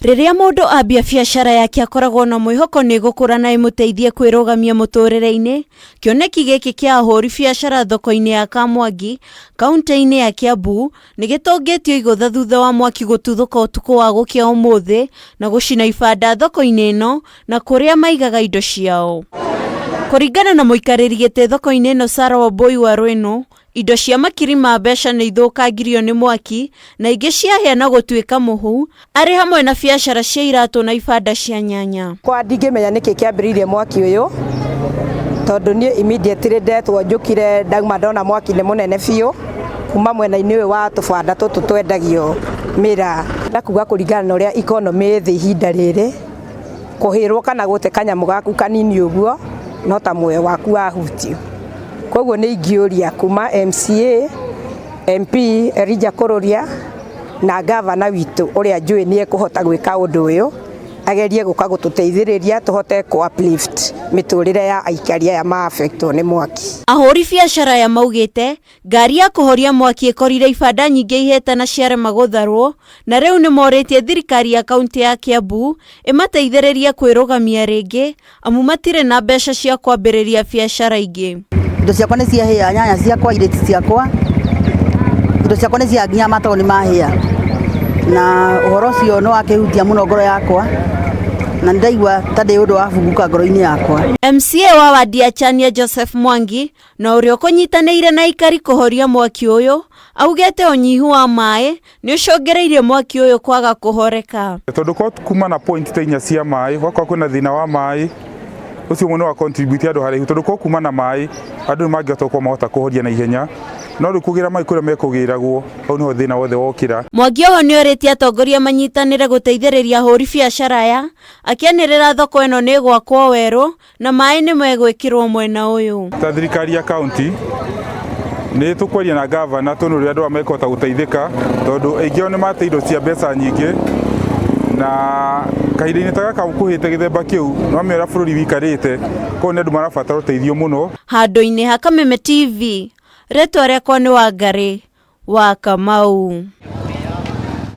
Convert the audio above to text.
Rĩrĩa mũndũ ambia biacara yake akoragwo na mwĩhoko nĩ ĩgũkũra na ĩmũteithie kwĩrũgamia mũtũrĩre-inĩ. Kĩoneki gĩkĩ kĩa ahũri biacara thoko-inĩ ya Kamwangi, kaunti-inĩ ya Kiambu nĩ gĩtũngĩtio igũtha thutha wa mwaki gũtuthũka ũtukũ wa gũkĩa ũmũthĩ na gũcina ibanda thoko-inĩ ĩno na kũrĩa maigaga indo ciao. Kũringana na mũikarĩri gĩtĩ thoko-inĩ ĩno Sarah Wambui wa Rwĩnũ, Indo cia makiri ma mbeca nĩ ithũkangirio nĩ mwaki na ingĩ ciahĩa na gũtuĩka mũhu, arĩ hamwe na biacara cia iratũ na ibanda cia nyanya. Kwa ndingĩmenya nĩkĩ kĩambĩrĩirie mwaki ũyũ tondũ niĩ immediately ndetwo njũkire ndauma ndona mwaki nĩ mũnene biũ kuma mwena-inĩ ũyũ wa tũbanda tũtũ twendagio mĩraa. Na kuga kũringana na ũrĩa economy ĩ thĩ ihinda rĩrĩ, kũhĩrwo kana gũte kanyamũ gaku kanini ũguo no ta muoyo waku wahutio. Koguo nĩ ingĩũria kuma MCA, MP Elijah Kururia na gavana witũ ũrĩa njũĩ nĩ ekũhota gwĩka ũndũ ũyũ, agerie gũka gũtũteithĩrĩria tũhote kũ uplift mĩtũrĩre ya aikari aya ma affect wo nĩ mwaki. Ahũri biacara aya maugĩte ngari ya kũhoria mwaki ĩkorire ibanda nyingĩ ihĩte na ciarema gũtharwo na rĩu nĩmorĩtie thirikari ya kaunti ya Kiambu ĩmateithĩrĩrie kwĩrũgamia rĩngĩ amu matirĩ na mbeca cia kwambĩrĩria biacara ingĩ. Indo ciakwa nĩ ciahĩa, nyanya ciakwa, irĩti ciakwa, indo ciakwa nĩ cia nginya matoro nĩ mahĩa, na ũhoro ũcio nĩ wakĩhutia mũno ngoro yakwa na nĩ ndaigua ta ndĩ ũndũ wabunguka ngoro-inĩ yakwa. MCA wa wadi ya Chania Joseph Mwangi na ũrĩa ũkũnyitanĩire na aikari kũhoria mwaki ũyũ augĩte ũnyihu wa maĩ nĩ ũcũngĩrĩirie mwaki ũyũ kwaga kũhoreka. Tondũ ko kuma na point ta inya cia maĩ gwakorwo kwĩna thĩna wa maĩ ũcio ũmwe nĩ wa contribute andũ haraihu tondũ ko kuma na maĩ andũ nĩ mangĩhota gũkorwo mahota kũhoria na ihenya no rĩu kũgĩra maĩ kũrĩa mekũgĩragwo hau nĩho thĩna wothe wokĩra. Mwangi oho nĩ orĩtie atongoria manyitanĩre gũteithĩrĩria ahũri biacara aya akĩanĩrĩra thoko ĩno nĩ ĩgwakwo werũ na maĩ nĩ megwĩkĩrwo mwena ũyũ. Ta thirikari ya kaunti nĩ tũkwaria na gavana tuone ũrĩa andũ aya mekũhota gũteithĩka tondũ aingĩ ao nĩ mate indo cia mbeca nyingĩ na kahinda-inĩ ta gaka kũhĩte gĩthemba kĩu nĩ wamenya ũrĩa bũrũri wĩikarĩte koguo nĩ andũ marabatara ũteithio mũno. Handũ-inĩ ha Kameme TV, rĩtwa rĩakwa nĩ Wangarĩ wa Kamau.